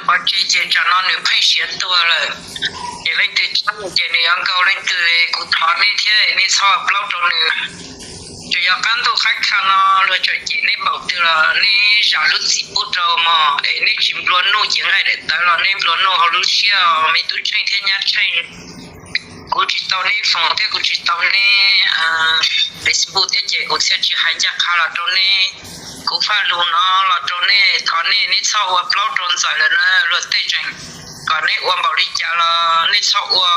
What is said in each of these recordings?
pov tseg ces tsam no nws pheej siav tuag lawm. Ces leej twg tshab ces nws yuav nkaug leej twg. Kuv thov nej thiab nej txhob ua plaub rau nws. Tsuas yog qab ntuj qab kha no luag tseem cem nej npaum twg los nej zam lub txim pub rau mog, es nej tsis nplua nuj ces nqaij daim tawv los nej nplua nuj hauv lub siab os me tub Tsheej thiab nyab Tsheej. Kuv tsis tau neb foos thiab kuv tsis tau neb Facebook thiab ces kuv thiaj tsis hais ncaj qha los rau neb. Kuv faj lus no los rau nej, thov nej, nej txhob ua plaub rau Ntxawm lawm na. Luag tej tseem kom nej ua npaum li cas los nej txhob ua.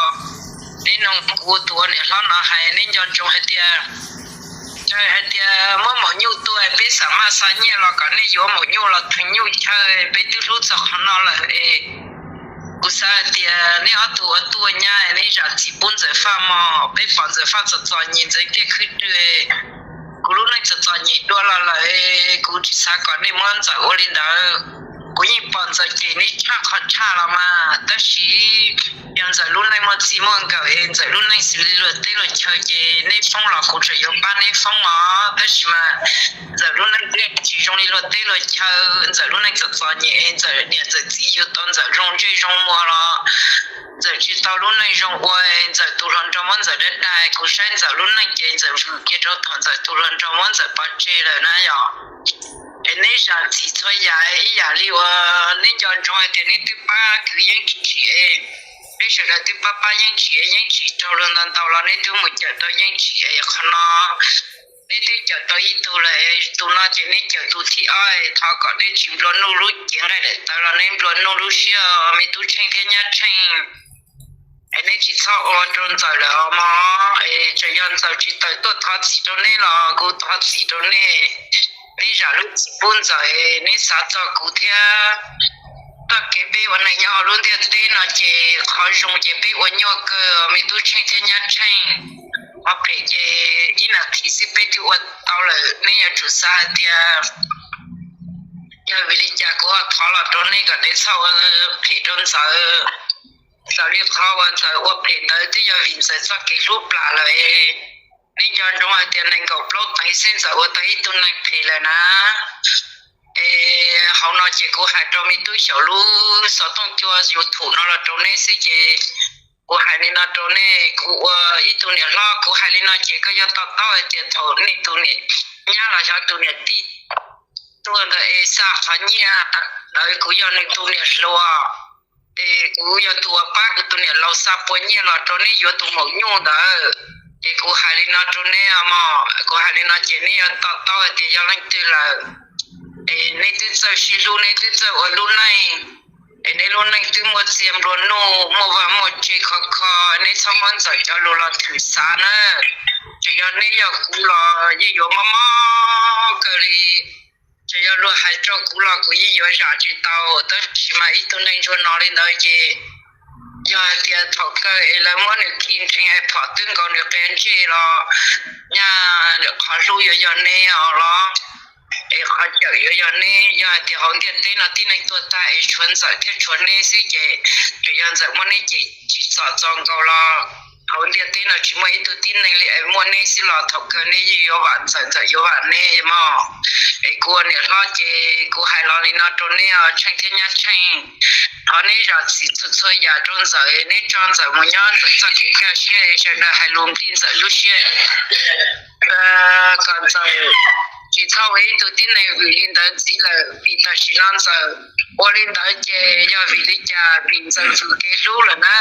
Neb noog kuv tus ua niam hlob no hais, neb nco ntsoov hais tias, hais tias muab maum nyuj tua peb xam maj xa nyiaj los kom nej yuav maum nyuj los theej nyuj chaw, peb twb hlub txog qhov no lawm es. Kuv xav hais tias neb ob tug ua tub ua nyab neb zam txim pub Ntxawm Faj mog. Peb pom Ntxawm Faj txom txom nyem ntxeev tiaj khwb rwg, kuv lub neej txom txom nyem dua los lawm, kuv tsis xav kom nej muab Ntxawm ua li ntawd. Kuv yeej pom Ntxawm cem neb tshaj qhov tshaj los mas, tab sis yog Ntxawm lub neej muaj txij muaj nkawm es Ntxawm lub neej xws li luag teb luag chaw ces neb foob los kuv tseem yuav pab neb foob os. Tab sis mas Ntxawm lub neej yeej tsis zoo li luag teb luag chaw. Ntxawm lub neej txom txom nyem es Ntxawm niam Ntxawm txiv yug tau Ntxawm zoo ntsej zoo muag los Ntxawm tsis tau lub neej zoo ua, Ntxawm tus hluas nraug muab Ntxawm dag dag. Kuv saib Ntxawm lub neej ces Ntxawm vwm kiag rau thaum Ntxawm tus hluas nraug muab Ntxawm pov tseg lawm na yom. Es neb zam txim txhua yam ib yam li uas neb nco ntsoov hais tias neb twb pab kwv Yeeb Tsim es, neb sawv daws twb pab pab Yeeb Tsim, Yeeb Tsim raug luag ntau ntau los neb twb mus cawm tau Yeeb Tsim es qhov no neb twb cawm tau ib tug lawm, tus no ces neb cawm tus thib ob. Thov kom neb tsis nplua nuj lub cev nqaij daim tawv los neb nplua nuj lub siab me tub Tsheej thiab nyab Tsheej. Es neb tsis txhob ua rau Ntxawm lawm os mog. Es tseem yog Ntxawm tsis tawm tuaj thov txim rau neb los kuv thov txim rau nej. Neb zam lub txim pub Ntxawm, neb xav txog kuv thiab. Txoj kev peb ua neej nyob hauv lub ntiaj teb no ces qhov zoo ces peb ua nyuaj kawg me tub Tsheej thiab nyab Tsheej. Qhov phem ces ib nas this xwb peb twb ua tau lawm, neb yuav tsum xav hais tias yog vim li cas kuv ho thov los rau neb kom neb txhob ua phem rau Ntxawm. Raws li qhov uas Ntxawm ua phem ntawd twb yog vim Ntxawm txoj kev hlub plam lawm. Neb nco ntsoov hais tias nees nkaum plaub teev xwb Ntxawm ua tau ib tug neeg phem lawm na. Es hauv no ces kuv hais rau me tub xyaum lub xov tooj cua YouTube no los rau neb xwb ces kuv hais li no rau nej, kuv ua ib tug niam hlob kuv hais li no ces koj yuav to taub hais tias thaum nej tus niam nyab los yog tus niam tij tuag ntawd es xa qhov nyiaj ntawd kuv yog nws tus niam hluas, es kuv yog tus uas pab kuv tus niam laus xa puas nyiaj los rau neb yuav tus maum nyuj ntawd. Ces kuv hais li no rau neb mog, kuv hais li no ces neb yuav to taub hais tias yog leej twg lawm. Es neb twb txawj sib hlub, neb twb txawj ua lub neej, es neb lub neej twb muaj txiag nplua nuj, muaj vaj muaj tse khov kho, neb txhob muab Ntxawm cov lus los thwm xav na. Tseem yog neb yog kuv los yeej yuav mob mob kawg li. Tseem yog luag hais rau kuv los kuv yeej yuav zam tsis tau, tab sis mas ib tug neeg ntsuag no li ntawd ces yog hais tias thaum kawg es lawv muab nws khi nrheev es phom twb nkaus nws qia ntsej los nyaj, qhov hlub yuav yog neb os los, es qhov cawm yuav yog neb. Yog hais tias hauv ntiaj teb no tib neeg tuag tag es tshuav Ntxawm thiab tshuav neb xwb ces tseem yog Ntxawm muab neb cem tsis txom txo nkaus los hauv ntiaj teb no tsis muaj ib tug tib neeg li es muaj neb xwb los thaum kawg neb yeej yuav vam Ntxawm, Ntxawm yuav vam neb mog. Es kuv ua niam hlob ces kuv hais los li no rau neb os Tsheej thiab nyab Tsheej. Thov neb zam txim txhua txhua yam rau Ntxawm, neb tso Ntxawm mus nyob Ntxawm txoj kev kaj siab, sawv daws hais lus nplij Ntxawm lub siab kom Ntxawm tsis txhob ua ib tug tib neeg vwm li ntawd ntxiv lawm, vim tam sim no Ntxawm ua li ntawd ces yog vim li cas? Vim Ntxawm vwm kev hlub lawm na.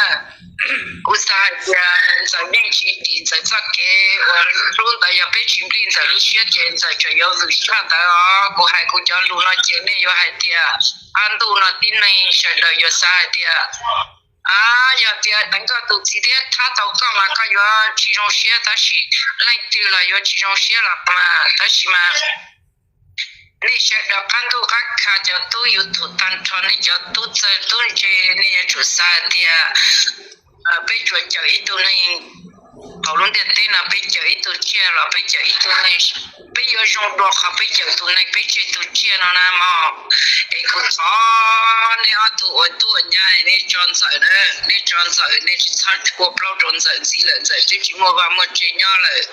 Kuv xav hais tias Ntxawm yeej tsis dim Ntxawm txoj kev uas hlub ntawd, yog peb tsis nplij Ntxawm lub siab ces Ntxawm tseem yuav vwm tshaj ntawd os. Kuv hais kuv cov lus no ces nej yuav hais tias qab ntuj no tib neeg sawv daws yuav xav hais tias, a, yog tias deev koj tus txiv thiab thab tau koj mas koj yuav tsis zoo siab, tab sis leej twg los yuav tsis zoo siab los mas, tab sis mas nej sawv daws qab ntuj qab kha cov tub YouTube tag nrho, nej cov tub txawj tub ntse, nej yuav tsum xav hais tias peb tsuas cawm ib tug neeg hauv lub ntiaj teb no, peb cawm ib tug tsiaj los peb cawm ib tug neeg, peb yuav zoo dua qhov peb cawm tus neeg peb tseg tus tsiaj no na mog. Es kuv thov nej ob tug ua tub ua nyab nej tso Ntxawm na, nej tso Ntxawm, nej tsis txhob ua plaub rau Ntxawm ntxiv lawm, Ntxawm twb tsis muaj vaj muaj tse nyob lawm.